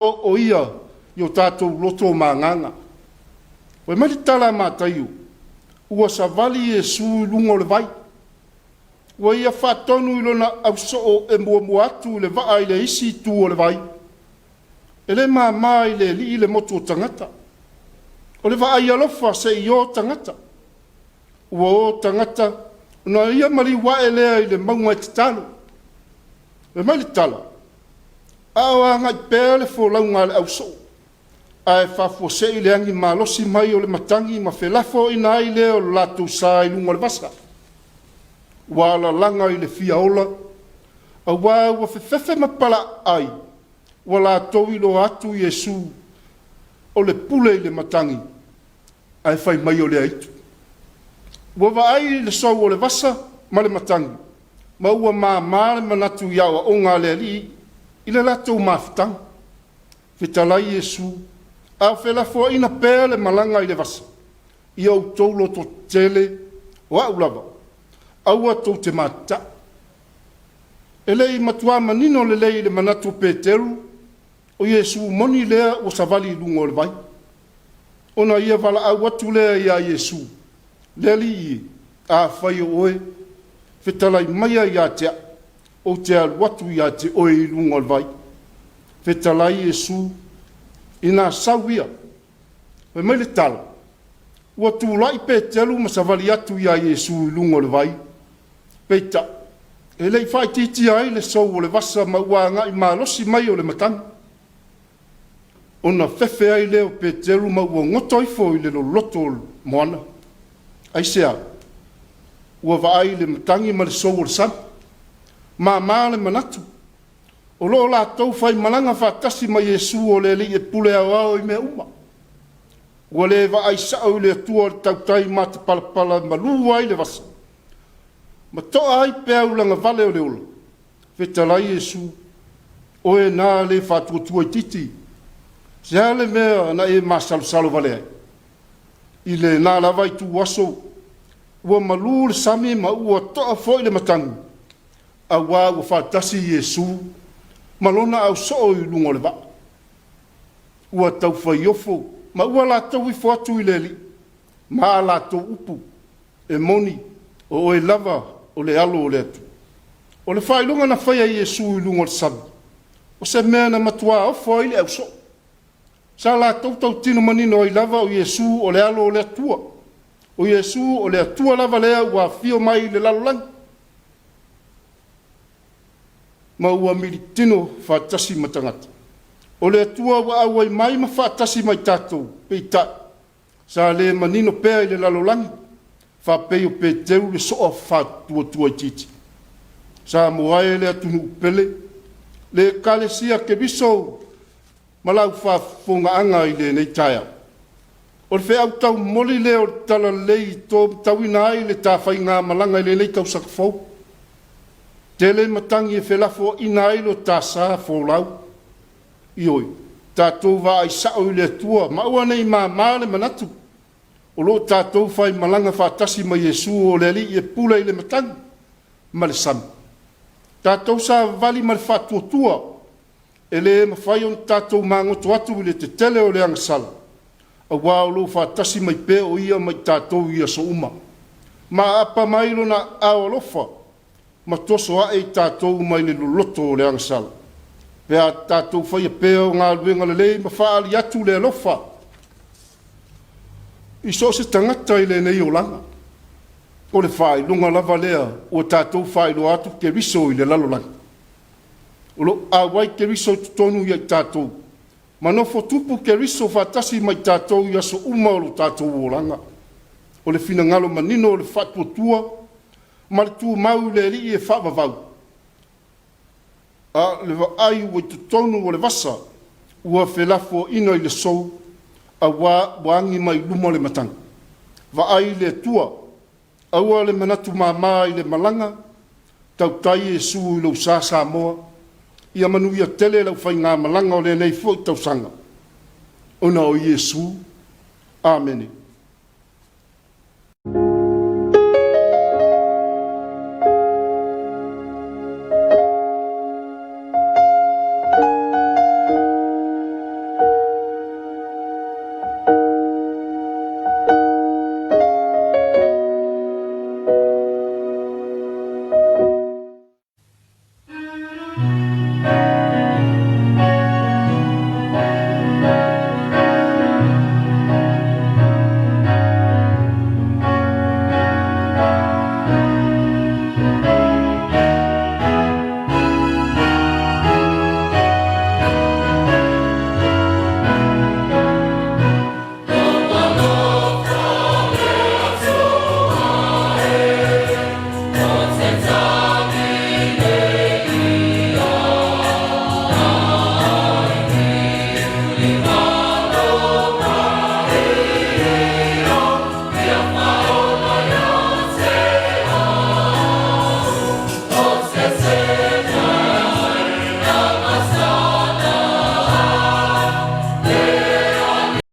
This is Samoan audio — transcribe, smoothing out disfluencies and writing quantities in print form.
O ia i o tatou loto ma agaga. Fai mai le tala a Mataio, ua savali Iesu i luga o le vai. Ua ia faatonu i lona ausoo e muamua atu i le vaa i le isi itu o le vai. E le mama i le Alii le motu o tagata. O le vaai alofa se i o tagata. Ua o tagata ona ia maliu ae lea i le mauga e tatalo. Fai mai le tala, A o agai pea le folauga a le ausoo, ae faafuasei le agi malosi mai o le matagi ma felafoaiina ai lea o le latou sa i luga o le vasa. Ua alalaga i le fia ola, aua ua fefefe ma palaaai, ua latou iloa atu Iesu o le pule i le matagi, ae fai mai o le aitu. Ua vaai i le sou o le vasa ma le matagi, ma ua māmā le manatu i aoaoga a le Alii i le latou mafutaga. Fetalai Iesu, a o felafoaiina pea le malaga i le vasa, ia outou lototetele, o A'u lava, aua tou te matata'i. E le i matuā manino lelei i le manatu o Peteru, o Iesu moni lea ua savali i luga o le vai. Ona ia valaau atu lea iā Iesu, Le Alii e, afai o Oe, fetalai maia ia te a'u ou te alu atu ia te Oe i luga o le vai. Fetalai Iesu, Inā sau ia. Fai mai le tala, ua tulai Peteru ma savali atu iā Iesu i luga o le vai, peitai, e le i faaitiitia ai le sou o le vasa ma ua agai malosi mai o le matagi. Ona fefe ai lea o Peteru ma ua goto ifo i le loloto o le moana. Aisea? Ua vaai i le matagi ma le sou o le sami. Mama le manatu. O lo o latou faimalaga faatasi ma Iesu o le Alii e pule aoao i mea uma. Ua le vaai sa'o i le Atua o le tautai matapalapala e malu ai le vasa ma to'a ai peau lagavale o le ola. Fetalai Iesu, Oe na le faatuatua itiiti, se a le mea na e masalosalo vale ai? I lena lava ituaso ua malu le sami ma ua to'a foi le matagi, auā ua faatasi Iesu ma Lona ausoo i luga o le vaa. Ua taufaiofo ma ua latou ifo atu i le Alii ma a latou upu, E moni, o Oe lava o le Alo o le Atua. O le faailoga na faia e Iesu i luga o le sami, o se mea na matuā ofo ai le ausoo. Sa latou tautino manino ai lava o Iesu o le Alo o le Atua. O Iesu o le Atua lava lea ua afio mai i le lalolagi ma ua militino faatasi ma tagata. O le Atua ua auai mai ma faatasi ma i tatou, peitai, sa le manino pea i le lalolagi, faapei o Peteru le soa faatuatua itiiti. Samoa e le atunuu pele, le Ekalesia Keriso ma lau faafofogaaga i lenei taeao. O le feau taumoli lea o le Talalelei i tauina ai le ta faigamalaga i lenei tausaga fou. Tele matagi e felafoaiina ai lo ta sa folau. Ioe, tatou vaai sa'o i le Atua ma aua ne i māmā le manatu o lo o tatou faimalaga faatasi ma Iesu o le Alii e pule i le matagi ma le sami. Tatou savavali ma le faatuatua, e le mafai ona tatou magoto atu i le tetele o le agasala, auā o lo o faatasi mai pea o Ia ma i tatou i aso uma. Ma aapa mai Lona aao alofa ma toso ae i tatou mai le loloto o le agasala, pe a tatou faia pea o galuega lelei ma faaali atu le alofa i so o se tagata i lenei olaga. O le faailoga lava lea ua tatou faailoa atu Keriso i le lalolagi. O lo o auai Keriso i totonu ia i tatou, ma nofo tupu Keriso faatasi ma i tatou i aso uma o lo tatou olaga. O le finagalo manino o le faatuatua ma le tumau i le Alii e faavavau, a o le vaai ua i totonu o le vasa ua felafoaiina i le sou, auā ua agi mai luma le matagi. Vaai i le Atua, aua le manatu māmā i le malaga, tautai Iesu i lou sa Samoa, ia manuia tele lau faigamalaga o lenei foi tausaga, ona o Iesu. Amene.